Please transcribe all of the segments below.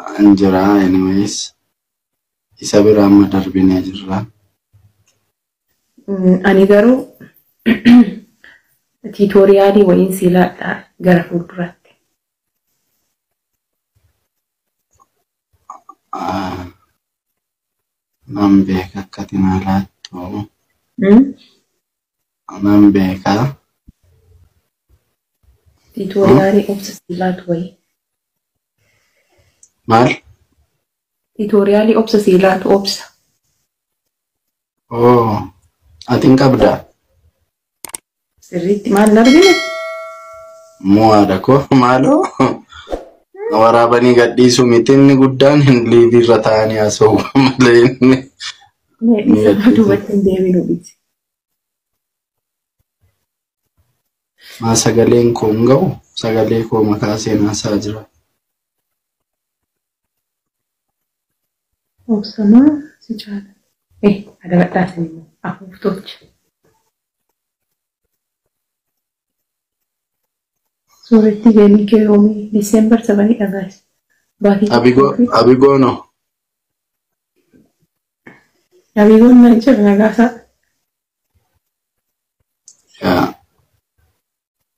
An jira anyways. Isa bira amma darbinee jirra. Ani garuu tiitoriyaalii wayiin si laadhaa gara fuulduraatti. Nan beeka akka ati naa laattu. Nan beeka. Tiitoriyaalii obsa si laatu wayii. Maal? Tiitoriyaalii obsa si laatu obsa. Oo, ati hin qabdaa? Sirriitti maal argine? Mo'aadha koo maaloo? Waraabanii gadhiisuu miti inni guddaan hin liivii irra taa'anii haasa'u malee inni. Mee isa duubatti hin deebinu miti. Maa sagaleen koo hin ga'u? Sagalee koo makaa seenaa isaa jira. Obsamaa si caala. Adabadhaa isin immoo afuuf tolcha. Sooretti geenii kee yoomii Diseembar 7 dhagaas. Baatii Abigoono. Abigoon na jira nagaasaa. Yaa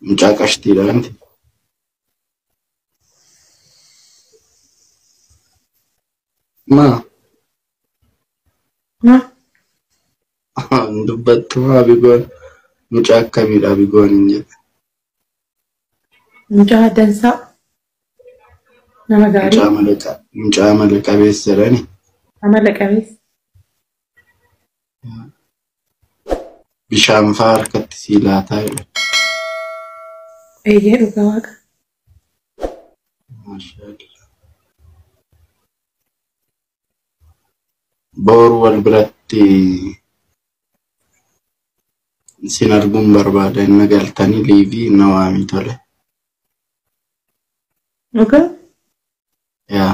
mucaa qashtiidha wanti. Maa? Maa? Dubbattu Abigoon mucaa akkamiidha Abigoon hin jedhe. Mucaa dansaa. Nama gaarii. Mucaa amala qabeessa jedhani. Amala qabeessa. Bishaan fa'aa harkatti sii laataa jedha. Eeyyee dhugaa waaqa. Maashaallah. Boru wal biratti isin arguun barbaada inni galtanii liivii na waamii tole. Dhugaa? Yaa.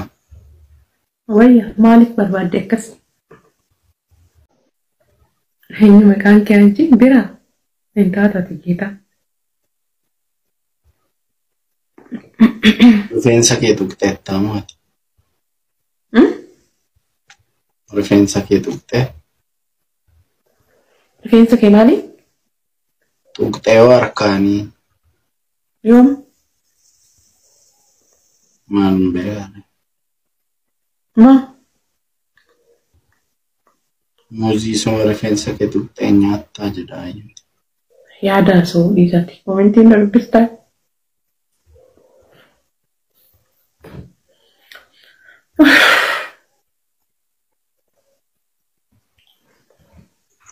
Wayya maaliif barbaadde akkas? Eenyu maqaan kee anchi bira hin taatati geetaa. Rifeensa kee tuqxeettaa moo ati? Rifeensa kee tuqxee? Rifeensa kee maali? Tuqxee hoo harkaanii? Yoom? Maal hin beekan. Maa? Muuzii suma rifeensa kee tuqxee nyaattaa jedha ayyuun. Yaada soo dhiisati. Komentiin na dubbistaa?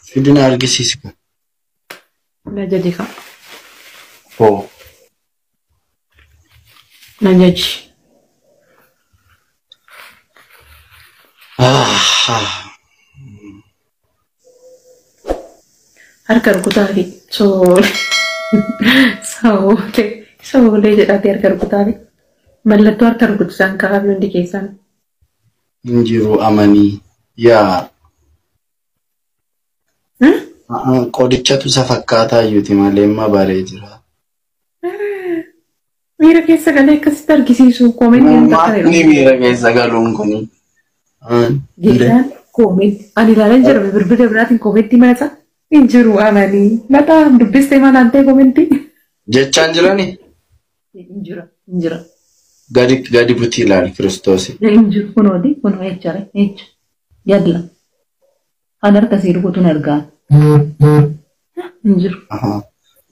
Fidina argisiisa. Na jaji ka. Hoo. Na jaji. Harka rukutaafi soolee soolee soolee jedhaati harka rukutaafi mallattoo harka rukutisaan ka'aafi hundi keessan. Hin jiru amanii yaa. Qodichatu isa fakkaataa iyyuuti malee amma baree jira. Miira keessa galee akkasitti argisiisu koomentii Maali miira keessa galuun kuni? Geedaan koomentii ani ilaalan jira bilbila biraatiin koomentii mana isaa hin jiru amanii mataa dubbistee malaan ta'e koomentii. Jechaan jirani? Hin jira hin jira. Gadi gadi butii ilaali Kiristoosi. Hin jiru kunooti kunoo jechaare jecha yadla kan harka sii rukutuun argaa. Hin jiru.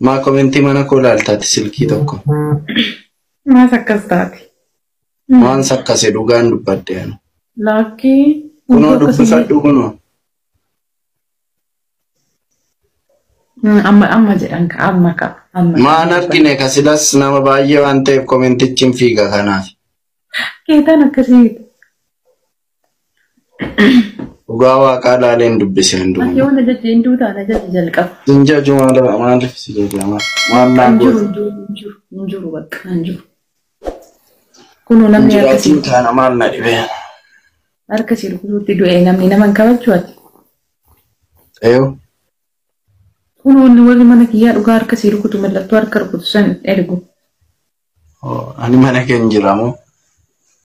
Maa koomentii mana koo ilaaltaati silkii tokko. Maas akkas taate. Waan sakkase dhugaan dubbadde anu. Laakkii. Kunoo dubbifadhu kunoo. Amma amma jedhan ka amma ka amma. Maan argine ka silas nama baay'ee waan ta'eef koomentichi hin fiiga kanaaf. Keetaan akkasii. Dhugaa waaqaa ilaaleen dubbise Ati hundumaa. yoon ajaji hin duutaan ajaji jalqaba. Sin jaju maaliif si jaja maal naa Hin jiru goota? hin jiru hin jiru hin jiru bakka hin jiru. Kunoo namni harka sii Jiraatiin taana maal na dhibee? harka sii rukutuutti du'e namni nama hin kabajju ati. Eeyo. Kunoo inni warri mana kiyyaa dhugaa harka sii rukutu mallattoo harka rukutu san ergu. Ani mana kee hin jiramoo?